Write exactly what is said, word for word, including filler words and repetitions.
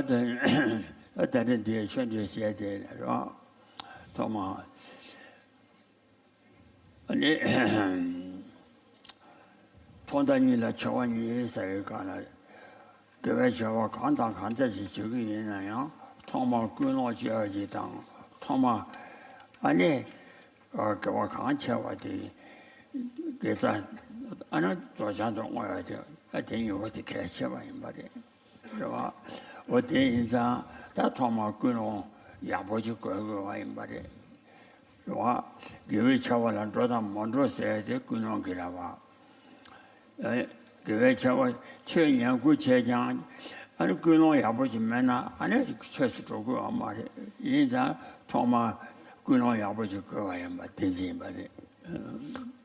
ད་རེས་འདིའི་ཆོས་འབྲེལ་བྱས་ཏེ་རེད་བ། ཐོག་མ་ཨ་ནི། ཐོག་མཐའ་གཉིས་ལ་འཆི་བ་གཉིས་ཟེར་བའི་སྐབས་ལ། དགེ་བའི་བྱ་བ་གང་དང་གང་འདྲ་ཞིག་བྱེད་ཀྱི་ཡིན་ན་ཡང་ཐོག་མར་ཀུན་སློང་སྐྱེ་བ་ཞིག་དང་། ཐོག་མར་ཨ་ནི་དགེ་བ་གང་ཆེ་བ་དེ་དགེ་རྩ་ཨ་ནི་རྫོགས་བྱང་དུ་བསྔོ་བ་དེ། ཨ་དེ་གཉིས་པོ་དེ་གལ་ཆེ་བ་ཡིན་པ་རེད། རེད་བ། འོ་དེ་ཡིན་ཙང་ད་ཐོག་མར་ཀུན་སློང་ཡག་པོ་ཅིག་དགོས་དགོས་པ་ཡིན་པ་རེད། རེད་བ། དགེ་བའི་བྱ་བ་ལ་འགྲོ་དང་མ་འགྲོ་ཟེར་ཏེ་ཀུན་སློང་གི་རེད་བ། ཨེ། དགེ་བའི་བྱ་བ་ཆོས་ཉན་དགུ་བྱས་ཀྱང་ཨ་ནི་ཀུན་སློང་ཡག་པོ་ཅིག་མེད་ན་ཨ་ནི་ཆོས་སུ་འགྲོ་དགོས་པ་མ་རེད། ཡིན་ཙང་ཐོག་མར་ཀུན་སློང་ཡག་པོ་ཅིག་དགོས་པ་ཡིན་པ་དེ་འཛིན་པ་རེད།